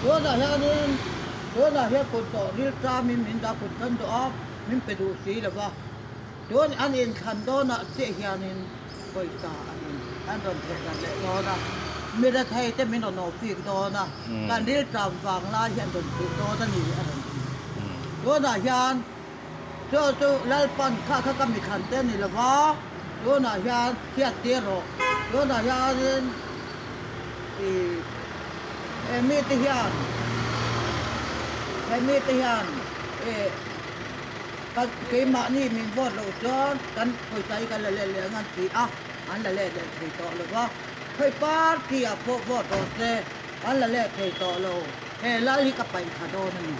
Tunah hianin tunah hian kut tawh rilṭamin min dah kut kan dawh a, min pe duh si lo va. Tun an inthlan dawnah chiah hianin pawisa an in an rawn theh darh leh dawn a, mi rethei te min rawn awhfik dawn a, kan rilṭam vang lai hi an rawn chuh dawn a ni a rawn ti. Tunah hian chu chu Lalpan kha kha ka mi thlan te a ni lo va, tunah hian chhiat tir rawh, tunah hianin ih he mite hian he mite hian ih. Kan keimahni min vote loh chuan kan pawisa hi kan la let leh ang an ti a, an la let leh thei tawh lo va. Khawi party ah pawh vote rawh se, an la let thei tawh lo. He lal hi ka paih tha dawn a ni.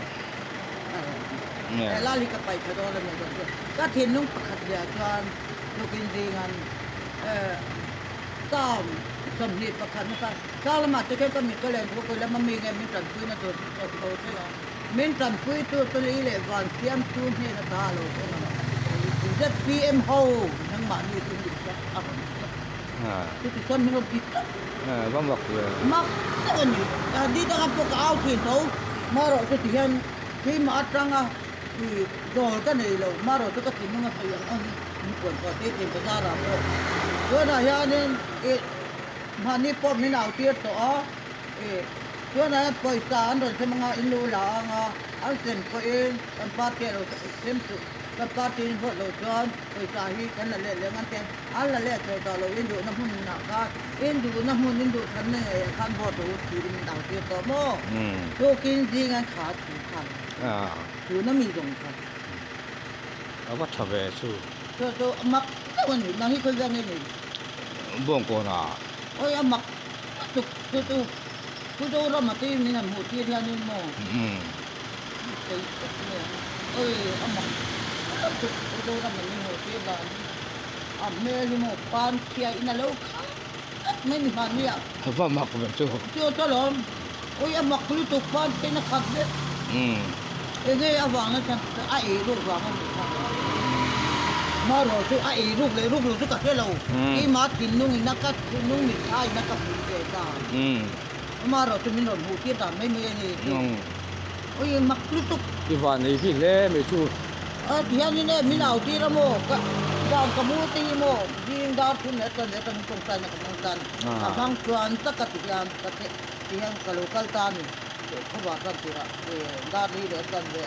He lal hi ka paih tha dawn a ni dawn chu. Ka thinlung pakhat leh ah chuan tukin zingan term 21 na khan tlang lamah te khian ka mit ka len thu ka lama mi nge min tanpuina tur tho thleng a. Min tanpuitu chu lei leh van siamtu hnen ata a lo thleng ang. ZPM ho nangmahni chu nih tak a rawn ti tlat. Chuti chuan min rawn ti tlat. Va mak ve. Mak tak a ni. Di danga pawh ka au thin tho. Marawh chu ti hian keimah atanga i dawl ka nei lo. Marawh chu ka thinlung a sawi ang ang hi min puan chhuah tir thin bazar ah pawh. Tunah hianin i mahni pawh min au tir tawh a. Tunah hian pawisa an rawn sem anga in lu la anga an sem pawhin kan party a lo sem suh, kan party in vote loh chuan pawisa hi kan la let leh ngan te an la let thei tawh lo in duhna hmunah khan in duhna hmun in duh thanna ngeiah khan vote rawh u tiin min au tir tawh maw? Tukin zing an kha thu khan tuna mi zawng kha. A va tha ve chu. Chu chu a mak deuh a ni, nang hi khawi vel nge ni? Bawngkawnah. Awi a mak. Tuk chu chu Pu Zorama te min han hmuh tir hianin maw sawi tak mai ang. Oi a mak tuk Pu Zorama min hmuh tir dan hi a hmel hi maw pan chhia in a lo khat tlat mai ni hmanni ah. Va mak ve chu. Chu chu alawm. Oi a mak lutuk pan chhia in a khat vek. Enge avanga chuan a ei ruk vang a nih kha. Marawh chu a ei ruk leh ruk lo chu ka hre lo. Keimah thinlung in a ka thinlung mitthla in a ka hmuh ve ta. Marawh chu min rawn hmuh tir dan mai mai a ni chu. Ui mak lutuk. I van ei bik hle mai chu. A ti hian in e min au tir a maw ka dan ka mu te hi maw zing dar thum leh tan leh atangin tawngtai na ka hmang tan. Ka hmang chuan tak a ti hian ka ti hian ka lo kal ta a ni. Khawvar tan tirah dar li leh a tan ve.